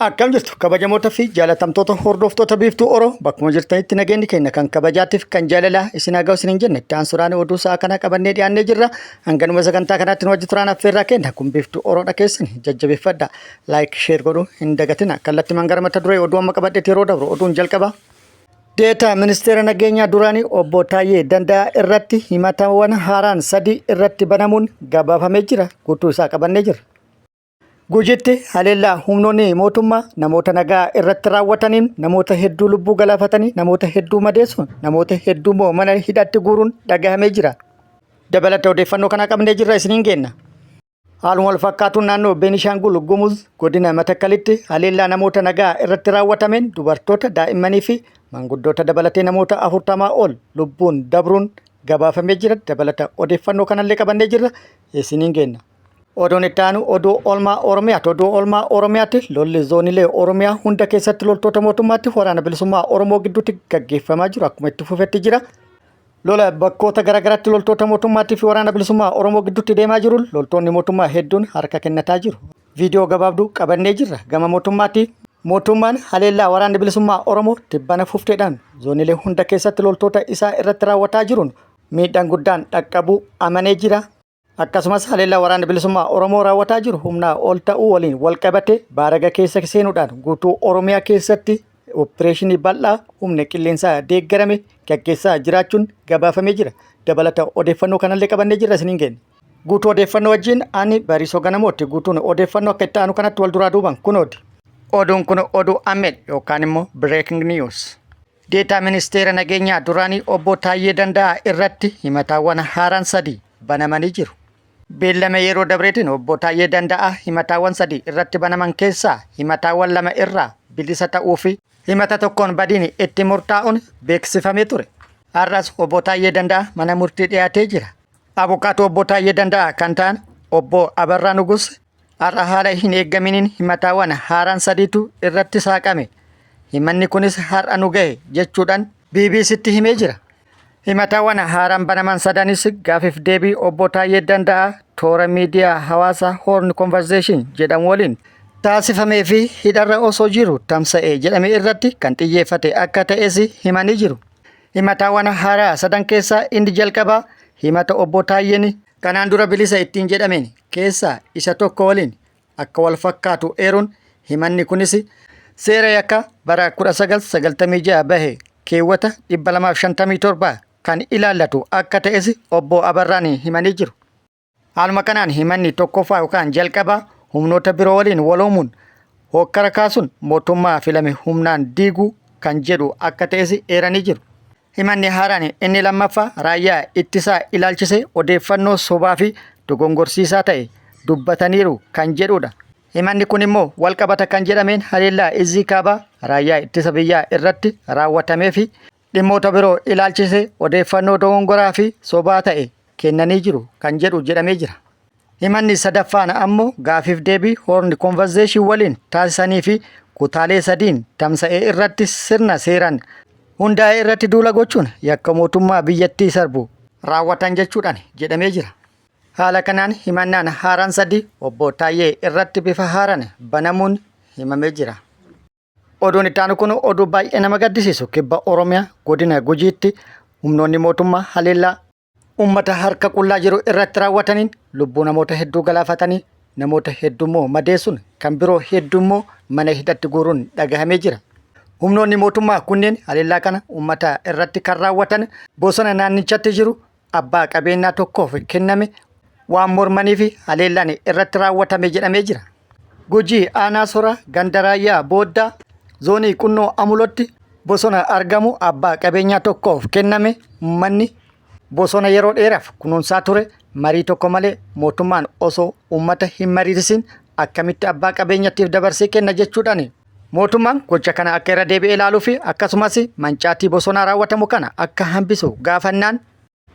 Akkam jirtu kabajamoota fi jaalatamtoota hordoftoota Biiftuu Oro, bakkuma jirtanitti nageenyi keenya kan kabajaatiif kan jaalalaa isin haa ga'u isiniin jenna. Itti aansuudhaan oduu sa'a kana qabannee dhiyaannee jirra. Hanganuma sagantaa kanaatti nu wajji turaan affeerraa keenya kun Biiftuu Oroodha. Keessan jajjabeeffadha. Like, share godhuu hin dagatina. Kallattimaan gara mata duree oduu amma qabadheetti yeroo dabru, oduun jalqaba. Deetaa ministeera nageenyaa duraanii obbo Taayyee Danda'aa irratti himatawwan haaraan sadii irratti banamuun gabaafamee jira. Guutuu isaa qabannee jira. Gujitti haleellaa humnoonni mootummaa namoota nagaa irratti raawwataniin namoota hedduu lubbuu galaafatanii, namoota hedduu madeessuun, namoota hedduu immoo mana hidhaatti guuruun dhagahamee jira. Dabalata odeeffannoo kana qabnee jirra, isiniin geenna. Haaluma wal fakkaatuun naannoo Beenishaangul Gumuz godina Matakkalitti haleellaa namoota nagaa irratti raawwatameen dubartoota, daa'immanii fi maanguddoota dabalatee namoota 40 ol lubbuun dabruun gabaafamee jira. Dabalata odeeffannoo kanallee qabannee jirra, isiniin geenna. Oduun itti aanu oduu oolmaa Oromiyaati. Oduu oolmaa Oromiyaatti lolli zoonilee Oromiyaa hunda keessatti loltoota mootummaatti waraana bilisummaa Oromoo gidduutti gaggeeffamaa jiru akkuma itti fufetti jira. Lola bakkoota garaagaraatti loltoota mootummaatii fi waraana bilisummaa Oromoo gidduutti deemaa jiru loltoonni mootummaa hedduun harka kennataa jiru. Viidiyoo gabaabduu qabannee jirra. Gama mootummaatti mootummaan haleellaa waraanni bilisummaa Oromoo tibbana fufteedhaan zoonilee hunda keessatti loltoota isaa irratti raawwataa jiruun miidhaan guddaan dhaqqabuu amanee jira. Akkasumas haleellaa waraanni bilisummaa Oromoo raawwataa jiru humnaa ol ta'uu waliin wal qabate baaraga keessa seenuudhaan guutuu Oromiyaa keessatti opereeshinii bal'aa humna qilleensaa deeggarame gaggeessaa jiraachuun gabaafamee jira. Dabalata odeeffannoo kanallee qabannee jirra, isiniin geenna. Guutuu odeeffannoo wajjin ani Bariisoo Ganamooti. Guutuun odeeffannoo akka itti aanu kanatti wal duraa duuban kunooti. Oduun kun oduu ammeen yookaan immoo breaking news. Deetaa ministeera nageenyaa duraanii obbo Taayyee Danda'aa irratti himataawwan haaraan sadii banamanii jiru. Beellama yeroo dabreetiin obbo Taayyee Danda'aa himataawwan sadii irratti banaman keessaa himataawwan lama irraa bilisa ta'uu fi himata tokkoon badiin itti murtaa'uun beeksifamee ture. Har'as obbo Taayyee Danda'aa mana murtii dhiyaatee jira. Abukaatoo obbo Taayyee Danda'aa kan ta'an obbo Abarraa Nugus har'a haala hin eeggaminiin himataawwan haaraan sadiitu irratti saaqame. Himanni kunis har'a nu gahe jechuudhaan BBCtti himee jira. Himataawwan haaraan banaman sadanis gaafiif deebii obbo Taayyee Danda'aa toora miidiyaa hawaasaa Horn Conversation jedhamu waliin taasifamee fi hidharra osoo jiru tamsa'e jedhame irratti kan xiyyeeffate akka ta'es himanii jiru. Himataawwan haaraa sadan keessaa inni jalqabaa himata obbo Taayyeen kanaan dura bilisa ittiin jedhameen keessaa isa tokko waliin akka wal fakkaatu eeruun, himanni kunis seera yakkaa bara 1996 bahe keewwata 257 kan ilaallatu akka ta'es obbo Abarraan himanii jiru. Haaluma kanaan himanni tokkoffaa yookaan jalqabaa humnoota biroo waliin waloomuun hookkara kaasuun mootummaa filame humnaan diiguu kan jedhu akka ta'es eeranii jiru. Himanni haaraan inni lammaffaa raayyaa ittisaa ilaalchisee odeeffannoo sobaa fi dogongorsiisaa ta'e dubbataniiru kan jedhudha. Himanni kun immoo walqabata kan jedhameen haleellaa Izzii Kaabaa raayyaa ittisa biyyaa irratti raawwatamee fi dhimmoota biroo ilaalchisee odeeffannoo dogongoraa fi sobaa ta'e kennanii jiru kan jedhu jedhamee jira. Himanni sadaffaan ammoo gaafiif deebii Horn Conversation waliin taasisanii fi kutaalee sadiin tamsa'e irratti sirna seeraan hundaa'e irratti duula gochuun yakka mootummaa biyyattii sarbu raawwatan jechuudhaan jedhamee jira. Haala kanaan himannaan haaraan sadii obbo Taayyee irratti bifa haaraan banamuun himamee jira. Oduun itti aanu kun oduu baay'ee nama gaddisiisu. Kibba Oromiyaa godina Gujiitti humnoonni mootummaa haleellaa uummata harka qullaa jiru irratti raawwataniin lubbuu namoota hedduu galaafatanii, namoota hedduu immoo madeessuun, kan biroo hedduu immoo mana hidhatti guuruun dhagahamee jira. Humnoonni mootummaa kunneen haleellaa kana uummata irratti kan raawwatan bosona naannichatti jiru abbaa qabeenyaa tokkoof kenname waan mormaniif haleellaan irratti raawwatame jedhamee jira. Gujii aanaa Soraa ganda Raayyaa Booddaa zoonii Qunnoo Amulotti bosona argamu abbaa qabeenyaa tokkoof kenname uummanni bosona yeroo dheeraaf kunuunsaa ture marii tokko malee mootummaan osoo uummata hin mariisisin akkamitti abbaa qabeenyattiif dabarsee kenna jechuudhaan mootummaan gocha kana akka irra deebi'ee ilaaluu fi akkasumas mancaatii bosonaa raawwatamu kana akka hambisu gaafannaan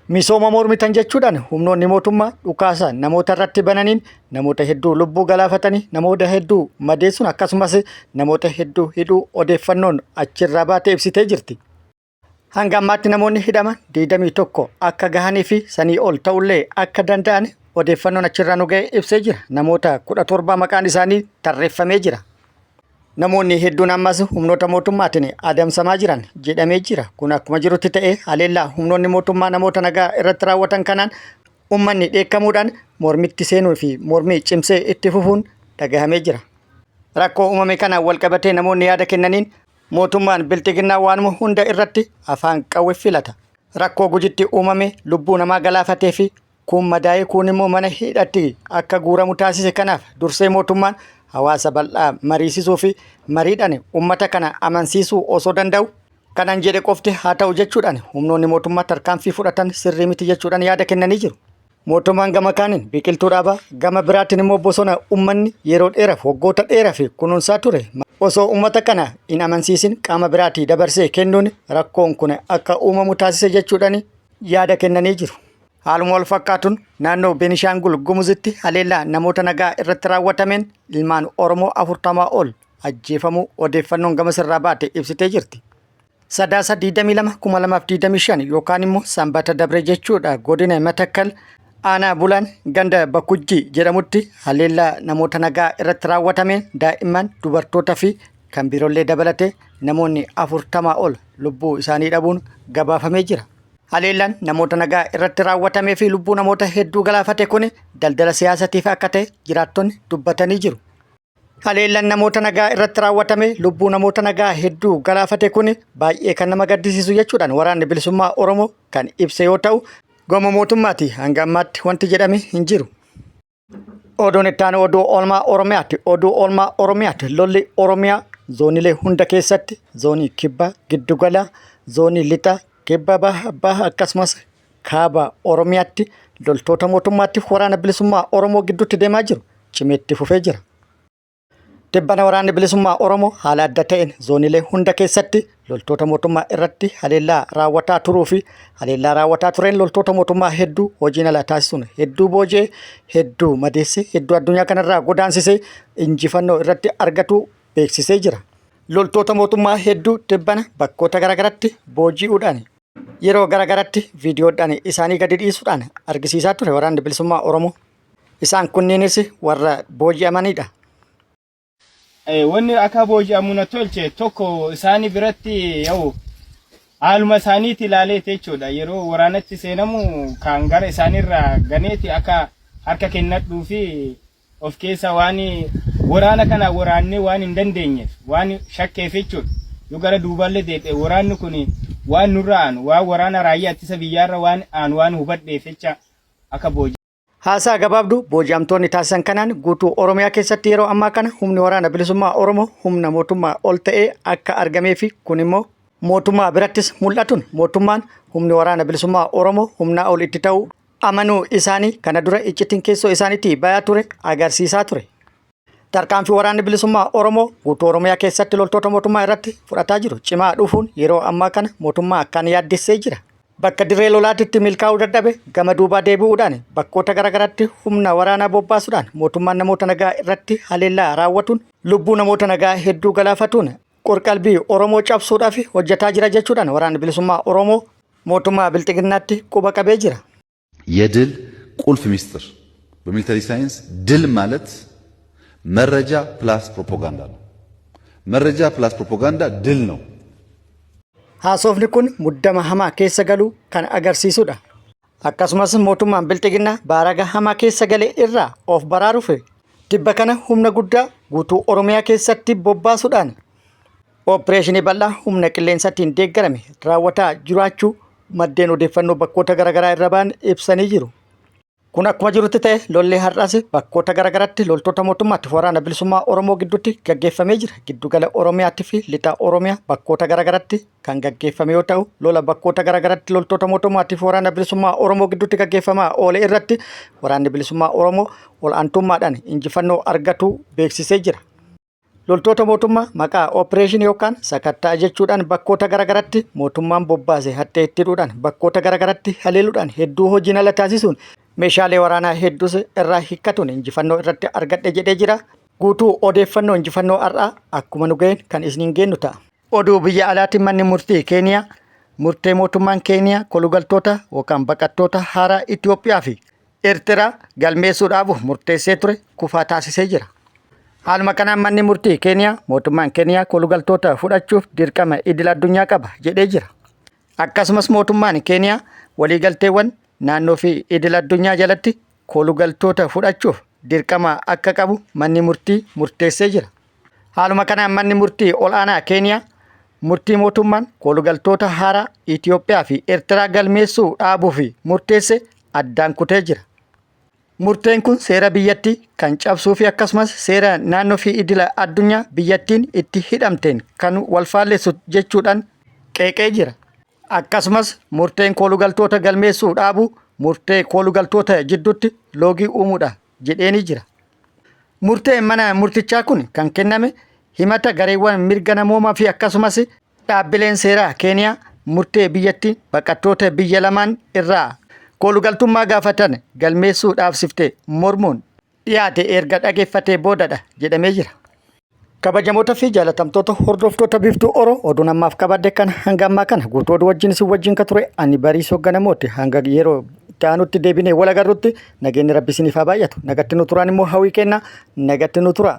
misooma mormitan jechuudhaan humnoonni mootummaa dhukaasa namoota irratti bananiin namoota hedduu lubbuu galaafatanii, namoota hedduu madeessuun, akkasumas namoota hedduu hidhuu odeeffannoon achirraa baatee ibsitee jirti. Hanga ammaatti namoonni hidhaman 21 akka gahanii fi sanii ol ta'ullee akka danda'an odeeffannoon achirraa nu ga'e ibsee jira. Namoota 17 maqaan isaanii tarreeffamee jira. Namoonni hedduun ammas humnoota mootummaatiin adamsamaa jiran jedhamee jira. Kun akkuma jirutti ta'ee haleellaa humnoonni mootummaa namoota nagaa irratti raawwatan kanaan ummanni dheekkamuudhaan mormitti seenuu fi mormii cimsee itti fufuun dhagahamee jira. Rakkoo uumame kanaan walqabatee namoonni yaada kennaniin mootummaan bilxiginnaa waanuma hunda irratti afaan qawwe filata. Rakkoo Gujitti uumame lubbuu namaa galaafatee fi kuun madaa'ee kuun immoo mana hidhatti akka guuramu taasise kanaaf dursee mootummaan hawaasa bal'aa mariisisuu fi mariidhaan ummata kana amansiisuu osoo danda'u kanan jedhe qofti haa ta'u jechuudhaan humnoonni mootummaa tarkaanfii fudhatan sirrii miti jechuudhaan yaada kennanii jiru. Mootummaan gama kaaniin biqiltuu dhaabaa gama biraatiin immoo bosona ummanni yeroo dheeraaf waggoota dheeraaf kunuunsaa ture osoo ummata kana hin amansiisin qaama biraatii dabarsee kennuun rakkoon kun akka uumamu taasise jechuudhaan yaada kennanii jiru. Haaluma wal fakkaatuun naannoo Beenishaangul Gumuzitti haleellaa namoota nagaa irratti raawwatameen ilmaan Oromoo 40 ol ajjeefamuu odeeffannoon gama sirraa baate ibsitee jirti. Sadaasa 22, 2025 yookaan immoo Sanbata dabre jechuudha godina Matakkal aanaa Bulaan ganda Bakujjii jedhamutti haleellaa namoota nagaa irratti raawwatameen daa'imman dubartoota fi kan biroollee dabalatee namoonni 40 ol lubbuu isaanii dhabuun gabaafamee jira. Haleellaan namoota nagaa irratti raawwatamee fi lubbuu namoota hedduu galaafate kun daldala siyaasatiif akka ta'e jiraattonni dubbatanii jiru. Haleellaan namoota nagaa irratti raawwatame lubbuu namoota nagaa hedduu galaafate kun baay'ee kan nama gaddisiisu jechuudhaan waraanni bilisummaa Oromoo kan ibse yoo ta'u gama mootummaati hanga ammaatti wanti jedhame hin jiru. Oduun itti aanu oduu oolmaa Oromiyaati. Oduu oolmaa Oromiyaati. Lolli Oromiyaa zoonilee hunda keessatti zoonii kibba giddugala, zoonii lixa, kibba baha, baha akkasumas kaaba Oromiyaatti loltoota mootummaatti waraana bilisummaa Oromoo gidduutti deemaa jiru cimee itti fufee jira. Tibbana waraanni bilisummaa Oromoo haala adda ta'een zoonilee hunda keessatti loltoota mootummaa irratti haleellaa raawwataa turuu fi haleellaa raawwataa tureen loltoota mootummaa hedduu hojiin ala taasisuun hedduu booji'ee, hedduu madeessee, hedduu addunyaa kanarraa godaansisee injifannoo irratti argatu beeksisee jira. Loltoota mootummaa hedduu tibbana bakkoota garaagaratti booji'uudhaan yeroo garaagaratti viidiyoodhaan isaanii gadi dhiisuudhaan argisiisaa ture waraanni bilisummaa Oromoo. Isaan kunniinis warra booji'amanidha. Wanni akka booji'amu na tolche tokko isaanii biratti yaa'u haaluma isaaniiti ilaaleeti jechuudha. Yeroo waraanatti seenamu kan gara isaaniirraa ganeeti akka harka kennadhuu fi of keessa waan waraana kana waraannee waan hin dandeenyeef waan shakkeef jechuudha. Yoo gara duubaallee deebi'e waraanni kun waan nurra aanu waan waraana raayyaa ittisa biyyaarra waan aanu waan hubadheef jecha akka booji'amu. Haasaa gabaabduu booji'amtoonni taasisan kanaan guutuu Oromiyaa keessatti yeroo ammaa kana humni waraana bilisummaa Oromoo humna mootummaa ol ta'ee akka argamee fi kun immoo mootummaa birattis mul'atuun mootummaan humni waraana bilisummaa Oromoo humnaa ol itti ta'uu amanuu isaanii kana dura iccitiin keessoo isaaniitii bayaa ture agarsiisaa ture. Tarkaanfii waraanni bilisummaa Oromoo guutuu Oromiyaa keessatti loltoota mootummaa irratti fudhataa jiru cimaa dhufuun yeroo ammaa kana mootummaa akkaan yaaddessee jira. Bakka dirree lolaatitti milkaa'uu dadhabe gama duubaa deebi'uudhaan bakkoota garaagaraatti humna waraanaa bobbaasuudhaan mootummaan namoota nagaa irratti haleellaa raawwatuun lubbuu namoota nagaa hedduu galaafatuun qorqalbii Oromoo cabsuudhaaf hojjetaa jira jechuudhaan waraanni bilisummaa Oromoo mootummaa bilxiginnaatti quba qabee jira. የድል ቁልፍ ሚስጥር በሚሊተሪ ሳይንስ ድል ማለት መረጃ ፕላስ ፕሮፓጋንዳ ነው። መረጃ ፕላስ ፕሮፓጋንዳ ድል ነው። Haasofni kun muddama hamaa keessa galuu kan agarsiisudha. Akkasumas mootummaan bilxiginnaa baaraga hamaa keessa gale irraa of baraaruuf tibba kana humna guddaa guutuu Oromiyaa keessatti bobbaasuudhaan opereeshinii bal'aa humna qilleensaatiin deeggarame raawwataa jiraachuu maddeen odeeffannoo bakkoota garaagaraa irra ba'an ibsanii jiru. Kun akkuma jirutti ta'e lolli har'as bakkoota garaagaraatti loltoota mootummaatti waraana bilisummaa Oromoo gidduutti gaggeeffamee jira. Giddugala Oromiyaatti fi lixa Oromiyaa bakkoota garaagaraatti kan gaggeeffame yoo ta'u lola bakkoota garaagaraatti loltoota mootummaatti waraana bilisummaa Oromoo gidduutti gaggeeffamaa oole irratti waraanni bilisummaa Oromoo ol'aantummaadhaan injifannoo argatu beeksisee jira. Loltoota mootummaa maqaa opereeshinii yookaan sakattaa jechuudhaan bakkoota garaagaraatti mootummaan bobbaase hattee itti hidhuudhaan bakkoota garaagaraatti haleeluudhaan hedduu hojiin ala taasisuun meeshaalee waraanaa hedduus irraa hiikkatuun injifannoo irratti argadhe jedhee jira. Guutuu odeeffannoo injifannoo har'aa akkuma nu ga'een kan isiniin geennu ta'a. Oduu biyya alaatiin manni murtii Keeniyaa murtee mootummaan Keeniyaa kolugaltoota yookaan baqattoota haaraa Itoophiyaa fi Eertiraa galmeessuudhaaf murteessee ture kufaa taasisee jira. Haaluma kanaan manni murtii Keeniyaa mootummaan Keeniyaa koolugaltoota fudhachuuf dirqama idil addunyaa qaba jedhee jira. Akkasumas mootummaan Keeniyaa waliigalteewwan naannoo fi idil addunyaa jalatti koolugaltoota fudhachuuf dirqama akka qabu manni murtii murteessee jira. Haaluma kanaan manni murtii ol'aanaa Keeniyaa murtii mootummaan koolugaltoota haaraa Itoophiyaa fi Eertiraa galmeessuu dhaabuuf murteesse addaan kutee jira. Murteen kun seera biyyattii kan cabsuu fi akkasumas seera naannoo fi idila addunyaa biyyattiin itti hidhamteen kan wal faallessu jechuudhaan qeeqee jira. Akkasumas murteen koolugaltoota galmeessuu dhaabuu murtee koolugaltoota jidduutti loogii uumuudha jedheeni jira. Murteen mana murtichaa kun kan kenname himata gareewwan mirga namoomaa fi akkasumas dhaabbileen seeraa Keeniyaa murtee biyyattiin baqattoota biyya lamaan irraa koolugaltummaa gaafatan galmeessuu dhaabsifte mormuun dhiyaate erga dhageeffatee boodadha jedhamee jira. Kabajamoota fi jaalatamtoota hordoftoota Biiftuu Oro, oduun ammaaf qabadde kan hanga ammaa kana guutuu oduu wajjin isin wajjin ka ture ani Bariisoo Ganamooti. Hanga yeroo itti aanutti deebinee wal agarrutti nageenyi Rabbi isiniif haa baay'atu. Nagatti nu turaan immoo hawwii kenna, nagatti nu tura.